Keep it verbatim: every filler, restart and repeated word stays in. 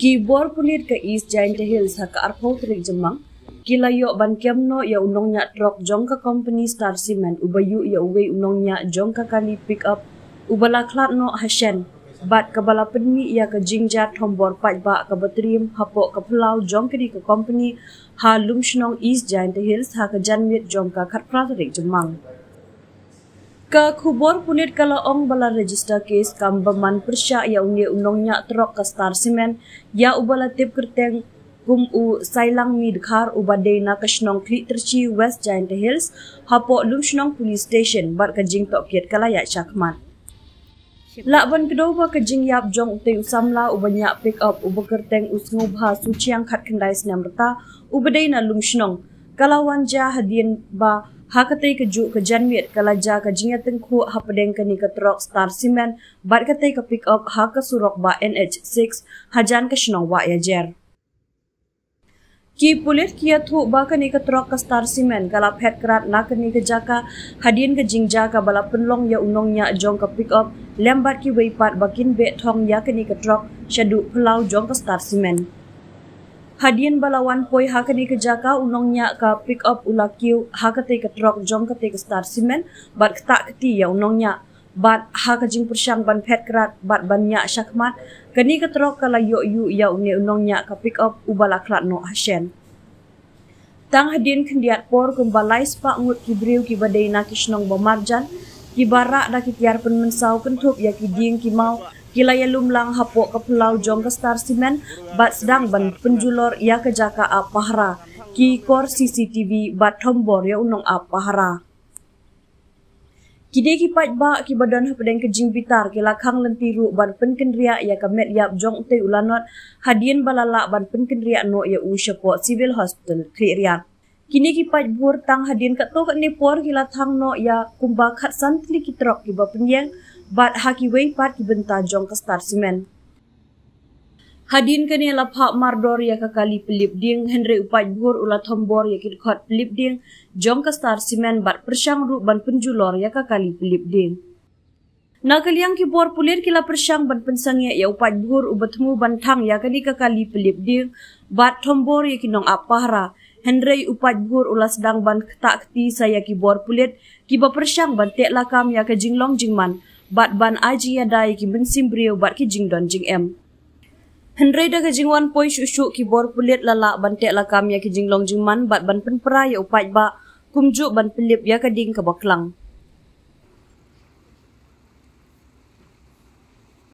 Ki bor pulit ka East Jaintia Hills ha ka arphew tarik Jymmang ki la ïoh ban kem noh ïa u nongñiah trok jong ka company Star Cement uba ïuh ïa uwei u nongñiah jong ka kali pick up uba la khlad noh ha shen bad kaba la pynmih ïa ka jingjia thombor paidbah kaba triem hapoh ka phyllaw jong kane ka company ha Lumshnong East Jaintia Hills ha ka janmiet jong ka khatphra tarik Jymmang. Ka khubor pulit ka la ong ba la register case kam ba man pyrshah ïa une u nongñiah trok ka Star Cement ïa uba la tip kyrteng kum u Sailang Midkhar uba dei na ka shnong Khlieh Tyrshi West Jaintia Hills hapoh Lumshnong Police Station bad ka jingtohkit ka la ïaid shakhmat. Lah ban kdew ba ka jingïap jong utei u samla uba ñiah pick up uba kyrteng u Sngewbha Suchiang khatkhyndai snem rta uba dei na Lumshnong ka la wan jia hadien ba ha katei ka juh ka janmiet ka la jia ka jingïatyngkhuh hapdeng kane ka trok Star Cement bad katei ka pick up ha ka surok bah N H six hajan ka shnong Wahiajer. Ki pulit ki ïathuh ba kane ka trok ka Star Cement ka la phet krat na kane ka jaka hadien ka jingjia kaba la pynlong ïa u nongñiah jong ka pick up lem bad kiwei pat ba kin beh thong ïa kane ka trok shaduh phyllaw jong ka Star Cement. Hadien ba la wan poi ha kane ka jaka u nongñiah ka pick up u la kiew ha katei ka trok jong katei ka Star Cement bad ktah kti ïa u nongñiah bad ha ka jingpyrshang ban phet krat bad ban ñiah shakhmat kane ka trok ka la ïoh ïuh ïa une u nongñiah ka pick up uba la khlad noh ha shen. Tang hadien khyndiat por kumba lai spah ngut ki briew kiba dei na ki shnong ba marjan kiba rah da ki tiar pynmynsaw kynthup ïa ki dieng ki maw ki la ïalum lang hapoh ka phyllaw jong ka Star Cement bad sdang ban pynjulor ïa ka jaka ap pahara, ki kor C C T V bad thombor ïa u nongap pahara. Kine ki paidbah kiba don hapdeng ka jingbitar ki la khang lynti ruh ban pynkynriah ïa ka met ïap jong utei u lanot hadien ba la lah ban pynkynriah noh ïa u shapoh Civil Hospital Khliehriat. Kine ki paidbhur tang hadien katto katne por ki la thang noh ïa kumba khatsan tylli ki trok kiba pynïeng bad ha kiwei pat ki bynta jong ka Star Cement. Hadien kane la phah mardor ïa ka kali pylip dieng hynrei u paidbhur u la thombor ïa ki dkhot pylip dieng jong ka Star Cement bad pyrshang ruh ban pynjulor ïa ka kali pylip dieng. Na ka liang ki bor pulit ki la pyrshang ban pynsangeh ïa u paidbhur uba thmu ban thang ïa kane ka kali pylip dieng bad thombor ïa ki nongap pahara hynrei u paidbhur u la sdang ban ktah kti sa ïa ki bor pulit kiba pyrshang ban teh lakam ïa ka jinglong jingman bad ban ai jingïada ïa ki mynsiem briew bad ki jingdon jingem. Hynrei da ka jingwan poi shuh shuh ki bor pulit la lah ban teh lakam ïa ki jinglong jingman bad ban pynpra ïa u paidbah kumjuh ban pylip ïa ka dieng kaba klang.